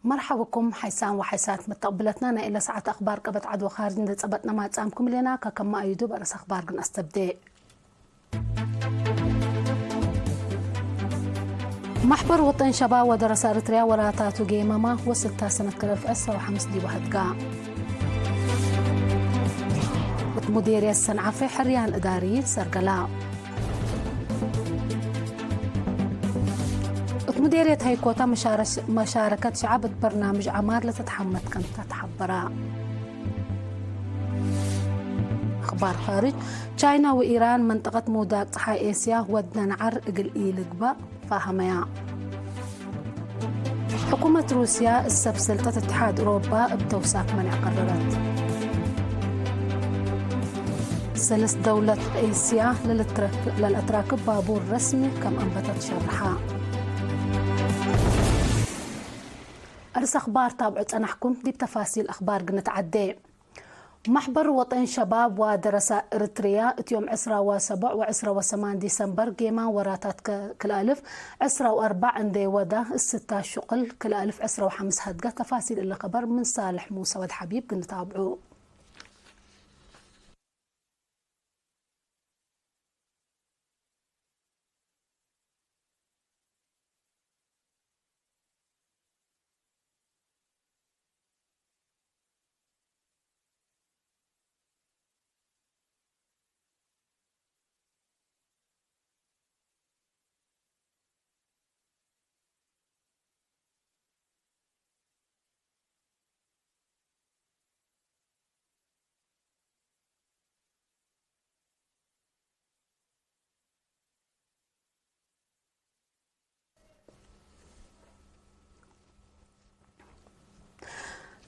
መርሓብኩም ሓይሳን ወሓይሳት መተቕብለትና ናይ ኢለ ሰዓት ኣኽባር ቀበት ዓድወ ካርጅ እንደ ጸበጥና ማጻምኩም ሌና ከከማ ኣዩዱ በረስ ኣኽባር ግን ኣስተብዴ። ማሕበር ወጠን ሸባ ወደረሳ ኤርትርያ ወራታቱ ጌመማ ወስልታ ሰነት ክለፍ ዕስራ ወሓምስ ዲባ ህድጋ። እት ሙዴርየት ሰንዓፈ ሕርያን እዳሪ ሰርገላ። እት ሙዴርየት ሃይኮታ መሻረሽ-፣ መሻረከት ሸዓብ እት በርናምጅ ዓማር ለተተሓመት ከምታ ተሓበራ። ኣኽባር ኻርጅ፣ ቻይና ወኢራን መንጠቐት ምውዳቅ ጸሓይ ኤስያ ወድነ ነዓር እግል ኢልግባእ ፋሃመያ። ሕኩመት ሩስያ እሰብ ሰልጠት እትሓድ ኡሮባ እብ ተውሳክ መንዕ ቀረረት። ሰለስ ደውለት ኤስያ ለልትረክ-፣ ለልአትራክብ ባቡር ረስሚ ከም አንበተት ሸርሓ። ኣርስ ኣኽባር ታብዑ ጸናሕኩም ዲብ ተፋሲል ኣኽባር ግንትዓዴ። ማሕበር ወጠን ሸባብ ወደረሳ ኤርትርያ እት ዮም ዕስራ ወሰቡዕ ወዕስራ ወሰማን ዲሰምበር ጌማ ወራታት ከ-፣ ክልኣልፍ ዕስራ ወኣርባዕ እንዴ ወዳ እስታ ሽቁል ክልኣልፍ ዕስራ ወሓምስ ሀድጋ ተፋሲል እለ ኸበር ምን ሳልሕ ሙሳ ወድ ሓቢብ ግንታብዑ።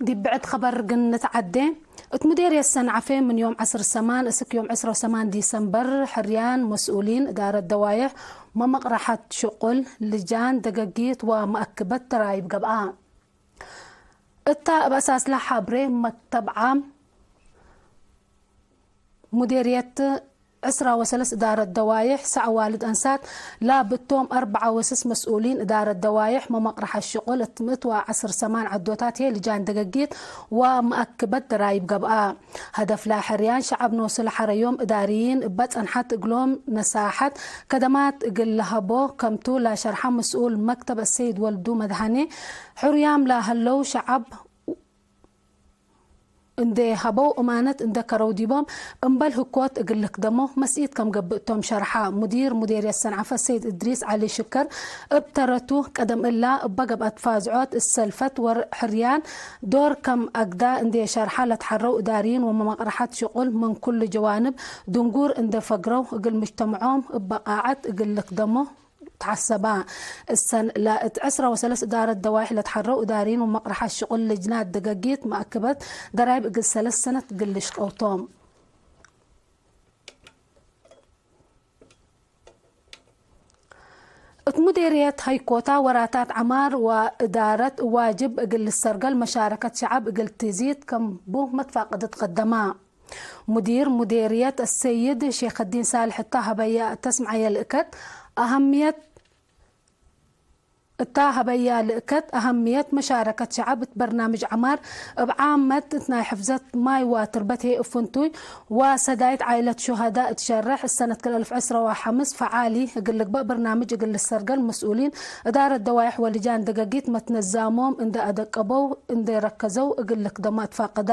ዲብ ብዕድ ኸበር ግን ንትዓዴ። እት ሙዴርየት ሰንዓፈ ምን ዮም ዐስር ሰማን እስክ ዮም ዕስራ ሰማን ዲሰምበር ሕርያን መስኡሊን እዳረት ደዋየሕ መመቕረሓት ሽቁል ልጃን ደገጊት ወመአክበት ተራይብ ገብኣ። እታ እብ ኣሳስላ ሓብሬ መክተብ ዓም ሙዴርየት ዕስራ ወሰለስ እዳረት ደዋይሕ ሳዕ ዋልድ ኣንሳት ላብ እቶም ኣርብዓ ወስስ መስኡሊን እዳረት ደዋይሕ መመቕርሓ ሽቁል እት ምእት ወዐስር ሰማን ዓዶታት ሄ ልጃን ደገጊት ወመአክበት ደራይብ ገብኣ። ሀደፍላ ሕርያን ሸዓብ ኖስል ሐረዮም እዳርይን እበ ጸንሓት እግሎም ነሳሓት ከደማት እግል ለሀቦ ከምቱ ላሸርሓ መስኡል መክተብ ኣሰይድ ወልዱ መድሃኔ ሕሩያም ላሀለው ሸዓብ እንዴ ሀበው እማነት እንደ ከረው ዲቦም እምበል ህኮት እግል ልክደሞ መስኢት ከም ገብእ እቶም ሸርሓ። ሙዲር ሙዴርየት ሰንዓፈ ሰይድ እድሪስ ዓሊ ሽከር እብ ተረቱ ቀደም እላ እበ ገብአት ፋዝዖት እሰልፈት ወር ሕርያን ዶር ከም ኣግዳ እንዴ ሸርሓ ለትሓረው እዳርይን ወመመቕርሓት ሽቁል ምን ኩሉ ጀዋንብ ድንጉር እንደ ፈግረው እግል ምጅተምዖም እበ ቃዓት እግል ልክደሞ ተሓሰባ። እሰን ለእት ዕስራ ወሰለስ እዳረት ደዋይሕ ለትሓረው እዳሪን ወመቕርሓት ሽቁል ልጅናት ደገጊት መእክበት ደራይብ እግል ሰለስ ሰነት ግልሽ ቀውቶም። እት ሙዴርየት ሃይኮታ ወራታት ዐማር ወእዳረት ዋጅብ እግል ልሰርገል መሻረከት ሸዓብ እግል ትዚድ ከምቡ መትፋቅድት ቀደማ። ሙዲር ሙዴርየት አሰይድ ሼኸዲን ሳልሕ እታ ሀበያ ተስምዓየ ልእከት አሀምየት፣ እታ ሀበያ ልእከት አሀምየት መሻረከት ሸዐብ እት በርናምጅ ዐማር እብ ዓመት እት ናይ ሕፍዘት ማይ ወትርበት ሄ እፍንቱይ ወሰዳይት ዓይለት ሹሀዳ እት ሸርሕ እሰነት ክል አልፍ ዕስራ ወሐምስ ፈዓሊ እግል ልግበእ በርናምጅ እግል ልሰርገል መስኡሊን እዳረት ደዋይሕ ወልጃን ደገጊት መትነዛሞም እንደ አደቀበው እንደ ረከዘው እግል ልክደማ እትፋቀዳ።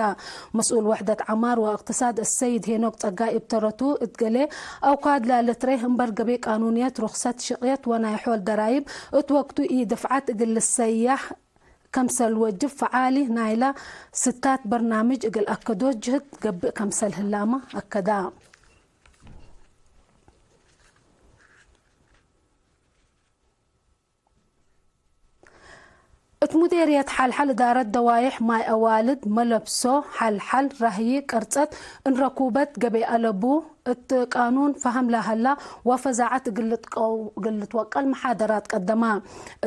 መስኡል ወሕደት ዐማር ወእቅትሳድ እሰይድ ሄኖክ ጸጋይ እብ ተረቱ፣ እት ገሌ አውካድ ላልትሬህ እምበር ገቤ ቃኑንየት ሩክሰት ሽቅየት ወናይ ሖል ደራይብ እት ወቅቱ ኢ-ድፍዓት እግል ልሰያሕ ከምሰል ወጅብ ፈዓሊ ናይላ ስታት በርናምጅ እግል አከዶ ጅህድ ገብእ ከምሰል ህላማ አከዳ። እት ሙዴርየት ሐልሐል እዳረት ደዋይሕ ማይ አዋልድ፣ መለብሶ፣ ሐልሐል፣ ራህዪ፣ ቅርጸት፣ እንረኩበት፣ ገቤ አለቡ፣ እት ቃኑን ፈሀም ለሀላ ወፈዛዐት እግል ልትቀው-፣ እግል ልትወቀል መሓደራት ቀደማ።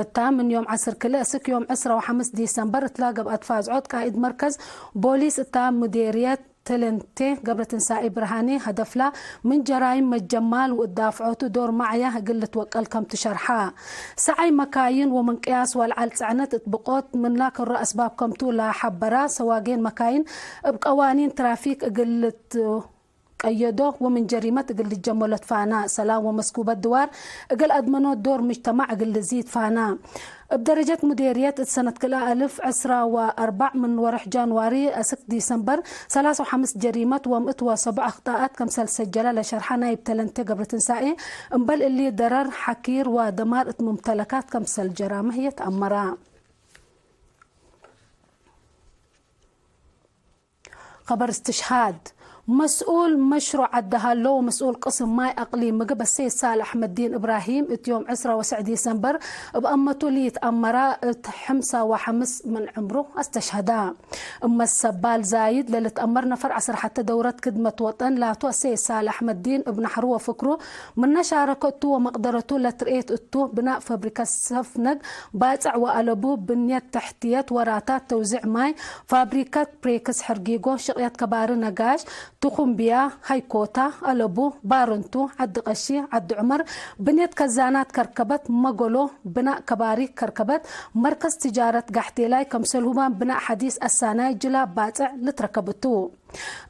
እታ ምን ዮም ዐስር ክልኤ እስክ ዮም ዕስራ ወሐምስ ዲሰምበር እትላ ገብአት ፋዝዖት ቃኢድ መርከዝ ቦሊስ እታ ሙዴርየት ተለንቴ ገብረትንሳኤ ብርሃኔ፣ ሀደፍላ ምን ጀራይም መጀማል ወእዳፍዖቱ ዶር ማዕያ እግል ልትወቀል ከም ትሸርሓ። ሰዓይ መካይን ወምንቅያስ ዋልዓል ጽዕነት እት ብቆት ምንላ ከሮ ኣስባብ ከምቱ ላሓበራ፣ ሰዋጌን መካይን እብ ቀዋኒን ትራፊክ እግል ልትቀየዶ ወምን ጀሪመት እግል ልጀመሎ ትፋና። ሰላም ወመስኩበት ድዋር እግል ኣድመኖ ዶር ምጅተማዕ እግል ልዚ ትፋና። እብ ደረጀት ሙዴርየት እት ሰነት ክልኣ ኣልፍ ዕስራ ወኣርባዕ ምን ወርሕ ጃንዋሪ ኣስክ ዲሰምበር ሰላሳ ወሓምስ ጀሪመት ወምእት ወሰቡዕ ኣኽጣኣት ከምሰል ሰጀላ ለሸርሓ ናይብ ተለንቴ ገብረትንሳኤ፣ እምበል እሊ ደረር ሓኪር ወደማር እት ሙምተለካት ከምሰል ጀራመ ህዬ ተኣመራ። ኸበር እስትሽሃድ። መስኡል መሽሩዕ ዓዲ ሃሎ ወመስኡል ቅስም ማይ ኣቅሊም ምግብ ኣሰይድ ሳልሕ ኣሕመድዲን እብራሂም እት ዮም ዕስራ ወስዕ ዲሰምበር እብ ኣመቱ ልይትኣመራ እት ሕምሳ ወሓምስ ምን ዕምሩ ኣስተሽሀዳ። እመ ሰባል ዛይድ ለልትአመር ነፈር ዐስር ሐተ ደውረት ክድመት ወጠን ላቱ ኣሰይድ ሳልሕ ኣሕመድዲን እብ ናሕሩ ወፍክሩ ምነ ሻረከቱ ወመቅደረቱ ለትርኤት እቱ ብናእ ፈብሪከት ሰፍነግ ባጽዕ ወአለቡ ብንየት ተሕትየት ወራታት ተውዚዕ ማይ ፋብሪከት ፕሬክስ ሕርጊጎ ሽቅየት ከባሪ ነጋሽ ትኹምብያ ሃይኮታ አለቡ ባርንቱ ዓዲ ቀሺ ዓዲ ዑመር ብንየት ከዛናት ከርከበት መጎሎ ብናእ ከባሪ ከርከበት መርከዝ ትጃረት ጋሕቴላይ ከምሰል ሁባን ብናእ ሐዲስ ኣሳናይ ጅላ ባጽዕ ልትረከብቱ።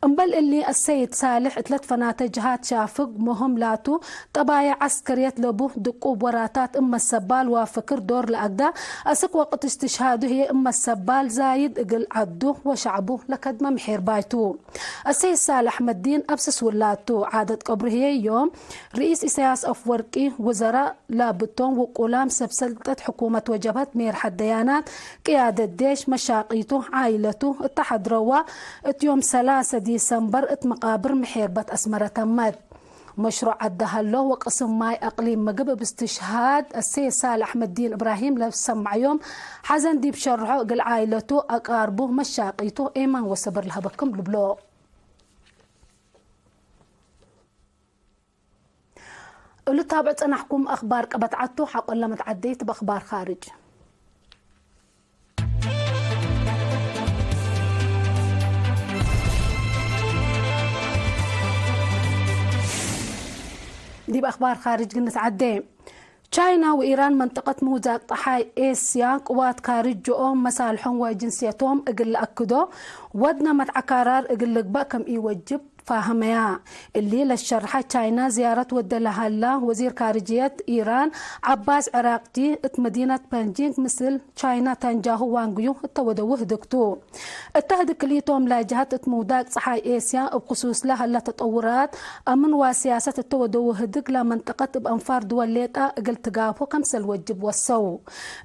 እምበል እሊ፣ አሰይድ ሳልሕ እት ለትፈናተ ጅሃት ሻፍግ ሞህም ላቱ፣ ጠባየ ዐስከርየት ለቡ ድቁብ ወራታት እመ ሰባል ዋፍክር ዶር ለአግዳ፣ አስክ ወቅት እስትሽሃዱ ህዬ እመ ሰባል ዛይድ እግል ዐዱ ወሸዕቡ ለከድመ ምሒር ባይቱ። አሰይድ ሳልሕ አሕመድዲን አብ ስስ ውላቱ፣ ዓደት ቀብሩ ህዬ ዮም ርኢስ ኢሳያስ አፍወርቂ፣ ውዘራእ ላብቶም ውቁላም ሰብ ሰልጠት ሕኩመት ወጀብሀት ሜርሐት ደያናት ቅያደት ዴሽ መሻቂቱ ዓይለቱ እተሐድረዋ እት ዮም ሰላሰ ዲሰምበር እት መቃብር ምሔርበት አስመረ ተመት። መሽሩዕ ዓዲ ሀሎ ወቅስም ማይ አቅሊም ምግብ እብ እስትሽሃድ አሰይድ ሳልሕ አሕመድዲን እብራሂም ለሰመዐዮም ሐዘን ዲብ ሸርሖ እግል ዓይለቱ አቃርቡ መሻቂቱ ኤማን ወሰብር ለሀበክም ልብሎ። እሉ ታብዕ ጸናሕኩም ኣኽባር ቀበት ዓቱ ሓቆለመት ዓደይት በኣኽባር ኻርጅ። ዲብ ኣኽባር ኻርጅ ግንት ዓደ። ቻይና ወኢራን መንጠቀት ምውዛቅ ጸሓይ ኤስያ ቅዋት ካርጅኦም መሳልሖም ወጅንስየቶም እግል ለኣክዶ ወድነ መትዓካራር እግል ልግበእ ከም ኢወጅብ ፋህመያ። እሊ ለሸርሐ ቻይና ዝያረት ወደ ለሀላ ወዚር ካርጅየት ኢራን ዓባስ ዕራቅጂ እት መዲነት ፐንጂንግ ምስል ቻይና ታንጃሁ ዋንግዩ እተወደዉ ህድግቱ። እተ ህድግ ክልኢቶም ላጅሀት እት ምውዳቅ ጸሓይ ኤስያ እብ ክሱስ ለሀላ ተጠውራት አምን ዋስያሰት እተወደዉ ህድግ ላመንጠቀት እብ አንፋር ድወል ሌጣ እግል ትጋብሆ ከምሰል ወጅብ ወሰው።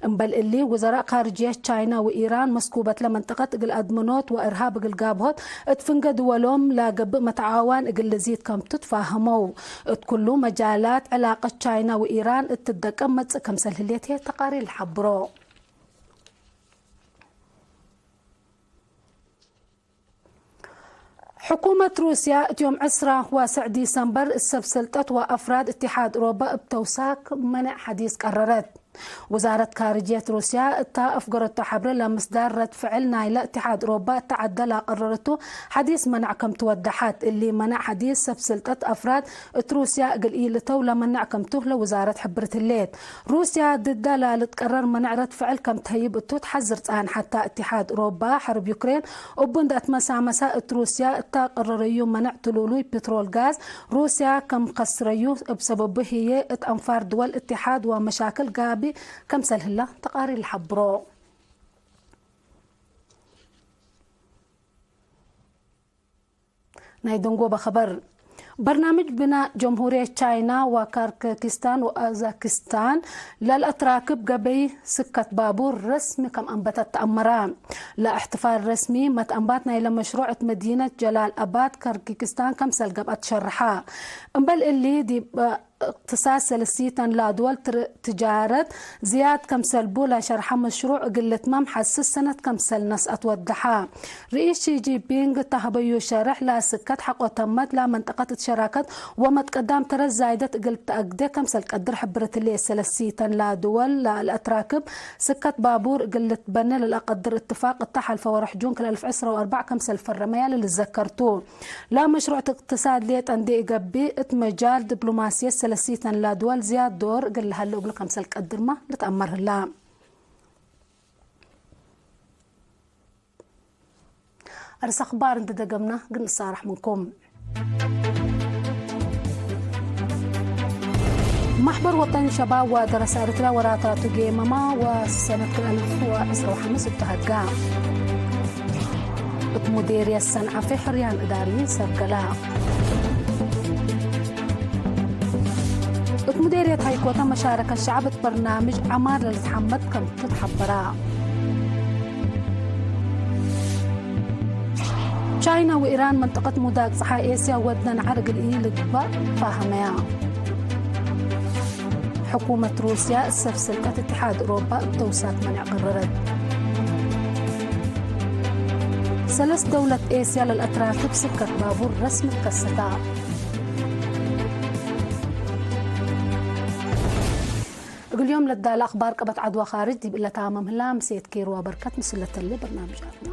እምበል እሊ ውዘራእ ካርጅየት ቻይና ወኢራን መስኩበት ለመንጠቀት እግል አድመኖት ወእርሃብ እግል ጋብሆት እት ፍንገ ድወሎም ላገብእ መተዓዋን እግል ልዚድ ከምቱ ትፋህመው። እት ኩሉ መጃላት ዕላቀት ቻይና ወኢራን እትደቀም መጽእ ከምሰል ህሌት ህዬ ተቃሪር ለሐብሮ። ሕኩመት ሩስያ እት ዮም ዕስራ ዋስዕ ዲሰምበር እሰብ ሰልጠት ወአፍራድ እትሓድ ኦሮባ እብ ተውሳክ መነዕ ሐዲስ ቀረረት። ውዛረት ካርጅየት ሩስያ እታ አፍገረቶ ሐብሬ ለምስዳር ረድ ፍዕል ናይለ እትሓድ ኦሮባ እተ ዐደ ላቀረረቱ ሐዲስ መነዕ ከም ትወደሐት። እሊ መነዕ ሐዲስ ሰብ ሰልጠት አፍራድ እት ሩስያ እግል ኢልእተው ለመነዕ ከምቱ ለውዛረት ሕብርት ህሌት። ሩስያ ድዳ ላልትቀረር መነዕ ረድ ፍዕል ከም ተህይብ እቱ ትሓዝር ጸንሐታ። እትሓድ ኦሮባ ሐርብ ዩክሬን እቡ እንዳ እትመሳመሳ እት ሩስያ እታ ቀረረዩ መነዕ ትሉሉይ ፕትሮል ጋዝ ሩስያ ከም ከስረዩ እብ ሰበቡ ህዬ እት አንፋር ድወል እትሓድ ወመሻክል ጋቢ ከምሰል ህላ ተቃሪር ለሐብሮ። ናይ ደንጎበ ኸበር። በርናምጅ ብናእ ጀምሁርየት ቻይና ወካርክኪስታን ወአዛኪስታን ለልአትራክብ ገበይ ስከት ባቡር ረስሚ ከም አንበተት ተአመራ። ለእሕትፋል ረስሚ መትአንባት ናይለ መሽሩዕ እት መዲነት ጀላል አባድ ካርኪኪስታን ከምሰል ገብአት ሸርሓ። እምበል እሊ ዲብ እቅትሳድ ሰለሲተን ላድወል ትር-፣ ትጃረት ዝያድ ከምሰል ቡላ ሸርሓ መሽሩዕ እግል ልትማም ሓስስ ሰነት ከምሰል ነስአት ወድሓ። ርኢስ ሺ ጂንፒንግ እታህበዩ ሸርሕ ላስከት ሓቆተመት ላመንጠቀት እትሸራከት ወመትቀዳም ተረት ዛይደት እግል ተአግደ ከምሰል ቀድር ሕብርት ሌ ሰለሲተን ላድወል ላልአትራክብ ስከት ባቡር እግል ልትበነ ለልአቀድር እትፋቅ እታ ሓልፈ ወርሕ ጁን ክልተ ሺሕ ዕስራ ወአርባዕ ከምሰል ፈረመያ ለልዘከርቱ። ላመሽሩዕ እትቅትሳድ ሌጠ እንዴ እገብእ እት መጃል ዲፕሎማስየት ሰለሲተን ላድወል ዝያድ ዶር እግል ለሀለ እግሉ ከምሰል ቀድርማ ልትአመር ህላ። أرس أخبار انت دقمنا قلنا صارح منكم. محبر وطني شباب ودرس أريتريا وراتراتو جيمما وسنة ألف وعسرة وحمس ابتهجا. ات مديرية الصنعة في حريان إداري سجلا. ات مديرية هايكوتا مشاركة الشعب برنامج عمار للتحمد كم تتحبرا. ቻይና ወኢራን መንጠቀት ሙዳቅ ጸሓይ ኤስያ ወድነን ዓርግ ልኢ ልግባእ ፋህመያ። ሕኩመት ሩስያ ሰብ ስልጣት እትሓድ ኦሮባ እተውሳት መንዕ ቅርረት። ሰለስ ደውለት ኤስያ ለልአትራክብ ስከት ባቡር ረስሚ ትከሰታ። እግል ዮም ለዳለ ኣኽባር ቀበት ዓድዋ ኻርጅ ዲብ እለታ መምህላ ምሴት ኬርዋ በርከት ምስለተለ በርናምጃትና።